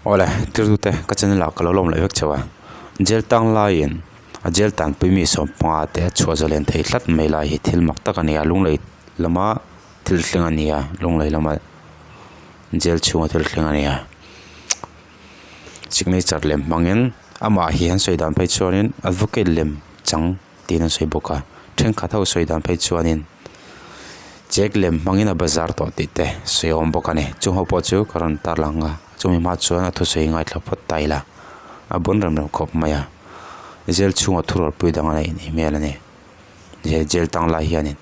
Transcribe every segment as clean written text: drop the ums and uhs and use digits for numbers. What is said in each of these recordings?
Awle, tirtute ka channel ah ka lo lawm leh vek chauh a, jail tang laiin a jail tanpui mi sawmpanga te a chhuah zalen thei tlat mai lai hi thil mak tak a ni a, lunglei lama thil thleng a ni a, lunglei lama jail chhunga thil thleng a ni a, signature lem hmangin amah hi an sawi dan phei chuanin advocate lem chang tiin an sawi bawk a thenkhat ho sawi dan phei chuanin check lem hmangin a bazar tawh tih te sawi a awm bawk a ni chung ho pawh chu ka rawn tarlang a chumi hma chuan a thusawi ngaithla phawt ta ila a bawn rem rem khawp mai a jail chhungah thurualpui dang a neih ni hmel a ni he jail tang lai hianin.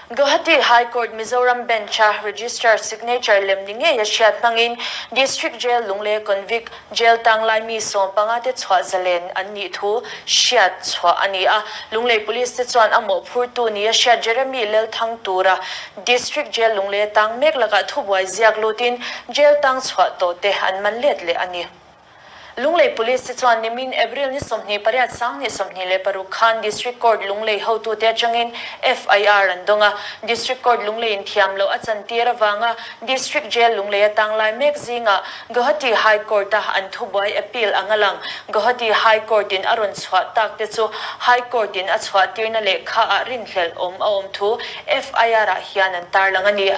Guwahati High Court Mizoram Bench-a Registrar signature lem ni ngei a hriat hmangin District Jail Lunglei Convict Jail tanglai mi 15 te chhuah zalen an nih thu hriat chhuah a ni a. Lunglei Police te chuan a mawhphurtu ni a hriat Jeremy Lelthang tura District Jail Lunglei tang mek lakah thubuai ziak lutin Jail tang chhuah tawh te an man let leh a ni. Lunglei Police te chuan nimin April ni 28 2026 khan District Court Lunglei hotute atangin FIR an dawng a. District Court Lunglei in thiam loh a chantir avanga District Jail Lunglei a tanglai mek zingah Guwahati High Court a an thubuai appeal anga lang Guwahati High Court in a rawn chhuah tak te chu High Court in a chhuahtirna lehkha ah rinhlelh awm a awm thu FIR ah hian an tarlang a ni.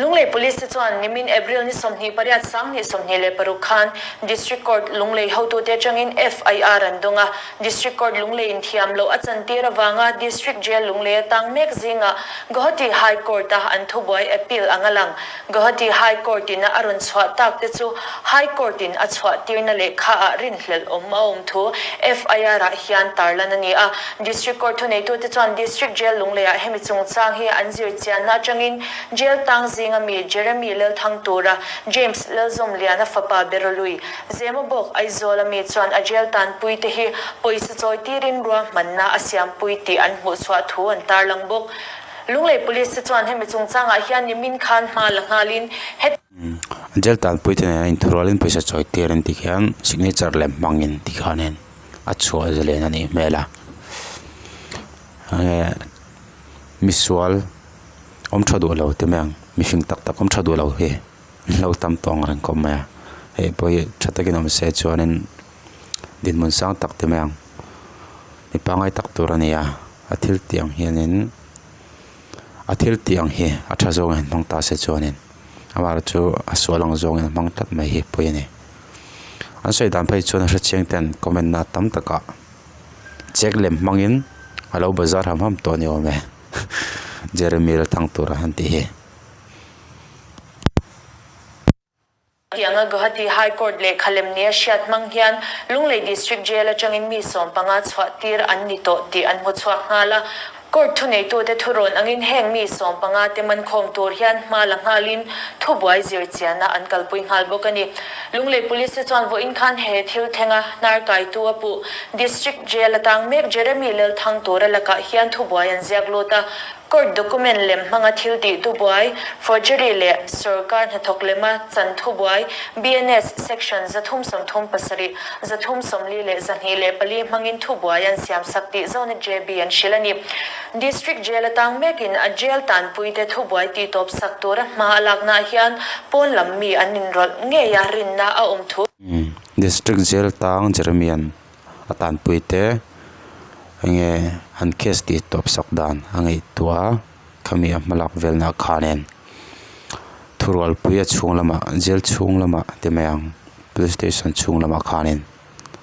Lunglei Police te chuan nimin April ni 28 2026 khan District Court Lunglei hotute atangin FIR an dawng a. District Court Lunglei in thiam loh a chantir avanga District Jail Lunglei a tang mek zingah Guwahati High Court a an thubuai appeal anga lang. Guwahati High Court in a a rawn chhuah tak te chu High Court in a chhuah tirna lehkha ah rinhlelh awm a awm thu FIR ah hian tarlan a ni a. District Court thuneitute chuan District Jail Lunglei ah hemi chungchang hi an zir chianna atangin Jail tang zinga mi Jeremy Lelthang tura James Lalzawmliana fapa Berolui, Zemabawk Aizawla mi chuan a jail tanpui te hi pawisa chawi tirin ruahmanna a siampui tih an hmuhchhuah thu an tarlang bawk. Lunglei Police te chuan hemi chungchangah hian nimin khan hma la nghalin het. Jail tanpui te nena inthurualin pawisa chawi tir an tih khian signature lem hmangin tikhanin a chhuah zalen a nih hmel a. Misual. Awm tha duh lo ti mai ang mihring tak tak awm tha duh lo hi an lo tam tawng reng khawp mai a hei pawh hi tha takin awm se chuanin dinhmun sang tak ti mai ang mi pangngai tak tur a ni a a thil tih ang hianin a thil tih ang hi a tha zawngin hmang ta se chuanin amaherawhchu a sual ang zawngin a hmang tlat mai hi pawi a ni an sawi dan phei chuan a hrechiang ten comment na tam takah check lem hmangin a lo bazar ham ham tawh a ni awm e. Jeremy la thang tur a han tih hi. Tianga Guwahati High Court lehkha lem nia hriat hmang hian Lunglei District Jail atangin mi 15 chhuah tir an ni tawh tih an hmu chhuak nghal a. Court thuneitute thurawn angin heng mi 15 te man khawm tur hian hma la nghalin thubuai zir chianna an kalpui nghal bawk a ni. Lunglei Police te chuan vawiin khan he thil thlenga hnar kaitu a puh District Jail atang mek Jeremy Lelthang tura lakah hian thubuai an ziak lut a, Court document lem hmanga thil tih thubuai, forgery leh sorkar hnathawk lema chan thubuai, BNS Section 337, 344 hmangin thubuai an siamsak tih zawna JB an hrilh a ni. District Jail atang mekin a jail tanpuite thubuai tihtawp sak tura hma a laknaah hian pawn lam mi an inrawlh ngei a rinna a awm thu. District Jail tang Jeremian a tanpuite enge an case tihtawp sak dan a ngaihtuah a, khami a hmalak velna khanin thurualpui a chhung lamah jail chhung lamah ti mai ang police station chhung lamah khanin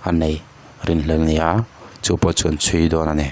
a nei rinhlel a ni a, chu pawh chu an chhui dawn a ni.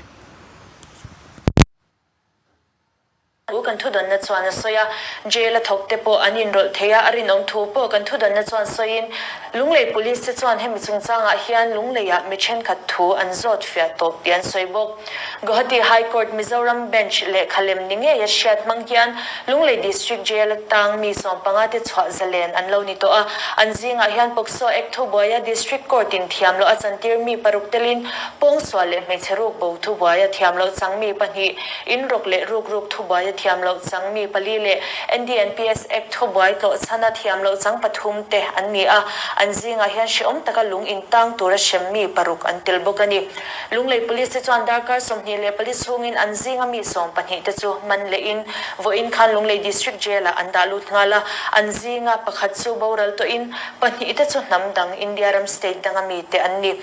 Thu kan thudawnna chuan a sawi a, jail a thawk te pawh an inrawlh thei a, a rinawm thu pawh kan thudawnna chuan sawiin Lunglei Police te chuan hemi chungchangah hian Lungleiah mi thenkhat thu an zawt fiah tawp tih an sawi bawk. Guwahati High Court Mizoram Bench lehkha lem ni ngei a hriat hmang hian Lunglei District Jail atang mi 15 te chhuah zalen an lo ni tawh a, an zingah hian POCSO Act thubuaia District Court in thiam loh a chantir mi paruk telin pawngsual leh hmeichhe ruk bo thubuaia thiam loh chang mi pahnih, in rawk leh ruk ruk thubuaia. te thiam loh chang mi pali leh NDNPS Act thubuai tlawh chhana thiam loh chang pathum te an ni a, an zingah hian hrehawm taka lung intang tura hrem mi paruk an tel bawk a ni. Lunglei Police te chuan darkar 24 chhungin an zinga mi 12 te chu man lehin vawiin khan Lunglei District Jail ah an dah lut nghal a, an zinga pakhat chu boral tawhin pahnih te chu hnam dang India ram state danga mi te an ni.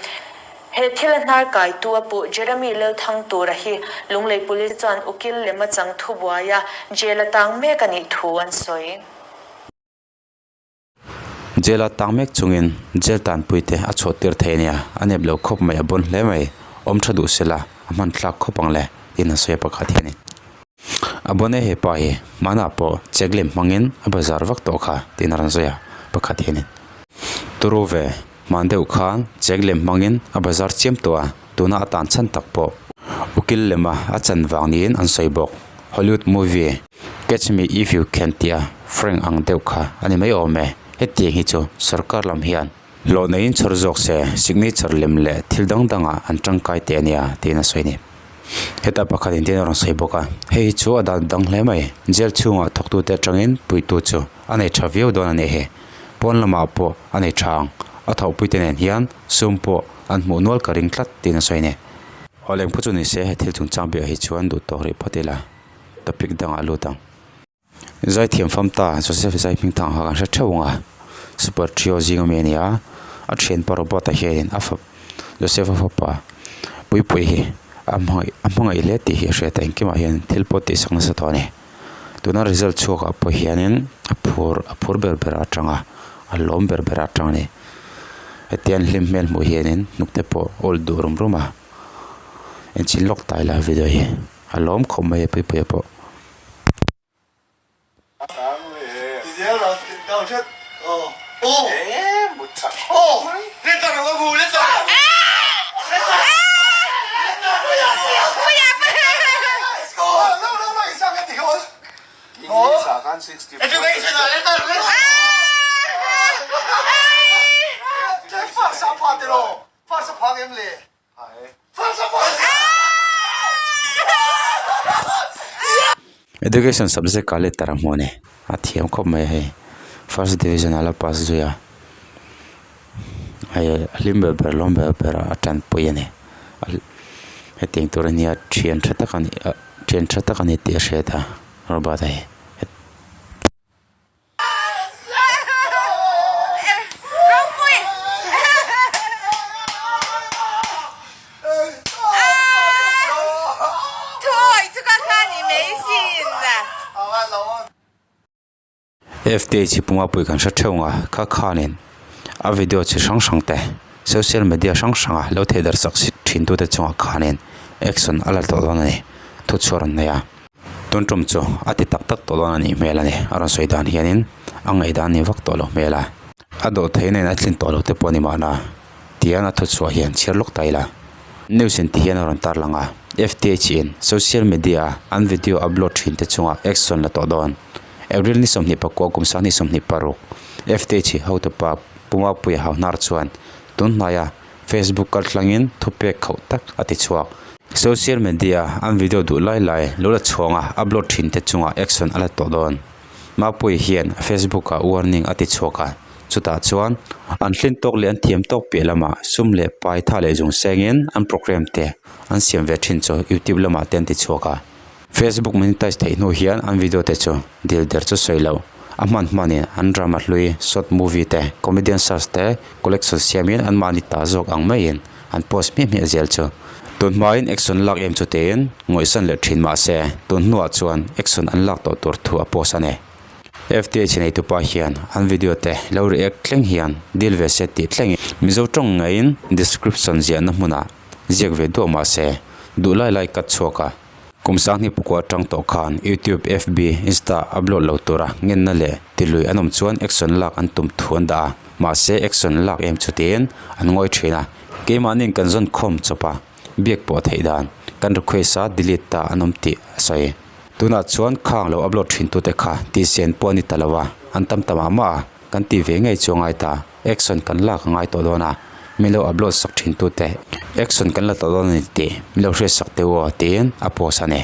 He thil a hnar kaitu a puh Jeremy Lalthangtura hi Lunglei Police chuan ukil lema chang thubuaia jail a tang mek a nih thu an sawi. Jail a tang mek chungin jail tanpuite a chhuah tir thei a nia, a nep lo khawp mai, a bawn hle mai, awm tha duh sela a hman thlak khawp ang le tiin a sawi a pakhat hian in. A bawn e hepa hi hmanah pawh check lem hmangin a bazar vak tawh kha tiin a rawn sawi a pakhat hian in. Turu ve, hman deuh khan check lem hmangin a bazar chiam tawh a, tuna a tan chhan tak pawh ukil lema a chan vang niin an sawi bawk. Hollywood movie Catch Me If You Can tih a Frank ang deuh kha a ni mai awm e. Hetiang hi chu sorkar lam hian hlawh neiin chhawr zawk se signature lem leh thil dang dangah an tangkai teh a nia tiin a sawi a ni. Heta pakhat in tin a rawn sawi bawk a, hei hi chu a dan dang hle mai. Jail chhungah thawktute atangin puitu chu a nei tha viau dawn a nih hi. Pawn lamah pawh a nei tha ang. A thawhpuite nen hian sum pawh an hmuh nual ka ring tlat tiin a sawi a ni. Aw lengphu chu ni se he thil chungchang biah hi chuan duh tawk rih phawt ila topic dangah lut ang. Zaithiam fam ta Joseph Zai hming thang kha kan hre theuh ang a, super trio zing ami a ni a, a thianpa Robert a hianin a fap Joseph a fapa Puipuii hi a hmangaih a hmangaih hle tih hi a hriat a engkimah hian thil pawh tih sak nasa tawh a ni. Tuna result chhuak ah pawh hianin a phur a phur ber ber atang a, a lawm ber ber atang a ni. Hetiang hlim hmel hmuh hianin hnuk te pawh awl duh rum rum a, enchhin lawk ta ila video hi a lawm khawp mai a Puipuia pawh. Education subject ah letter a hmu a ni a thiam khawp mai a hei first division ah la pass zui a hei a hlim ber ber lawm ber ber a tanpui a ni hetiang tur ania thian tha tak a ni ah thian tha tak a ni tih a hriat a Robert a hi. Fth hi puma pui kan hre theuh ang a kha khanin a video chi hrang hrang te social media hrang hrang a lo thei darh sak thin tute chungah khanin action a la tawh dawn a ni thuchhuah rawn nei a. Tun tum chu a ti tak tak tawh dawn a nih hmel a ni. A rawn sawi dan hianin a ngaihdan ni vak tawh lo hmel a. A dawh theih nen a tlin tawh lo te pawh a ni mahna tiang a thuchhuah hian chhiar lawk ta ila. News in ti hian a rawn tarlang a, F_T_H in social media a an video upload thin te chungah action la tawh dawn. April ni 24 kum 2026 F_T_H hotupa Pumapui Hauhnar chuan tun hnaia Facebook kaltlangin thupek khauh tak a ti chhuak. Social media an video duh lai lai lo la chhuang a, upload thin te chungah action a la tawh dawn. Mapuii hian a Facebook ah warning a ti chhuak a, chutah chuan an hlin tawk leh an thiam tawk piah lamah sum leh pai tha leh zung sengin an program te an siam ve thin chu YouTube lamah te an ti chhuak a. Facebook monetize theih hnu hian an video te chu dil der chu sawi loh. A hman hmanin an drama hlui, short movie te, comedian search te collection siamin anmahni ta zawk ang maiin an post hmiah hmiah zel chu. Tun hmain action lak em chu tiin ngawihsan leh thin mah se, tun hnuah chuan action an lak tawh tur thu a post a ni. FTH neitupa hian an video te lo react thleng hian deal ve se tih thlengin Mizo tawng ngeiin description ziahna hmunah ziak ve duah mah se, duh lai lai cut chhuak a. Kum sanghnih pukua atang tawh khan YouTube, FB, Insta upload lo tura ngenna leh tilui an awm chuan action lak an tum thu an dah a, mahse action lak em chu tiin an ngawi thin a. Keimahniin kan zawn khawm chawp a, biak pawh theih dan kan request a delete ta an awm tih a sawi. Tunah chuan khang lo upload thin tute kha tihsian pawh a ni ta lo a, an tam ta mah mah a, kan ti ve ngei chu a ngai ta. Action kan lak a ngai tawh dawn a, min lo upload sak thin tute action kan la tawh dawn a ni tih min lo hriat sak teh u aw tiin a post a ni.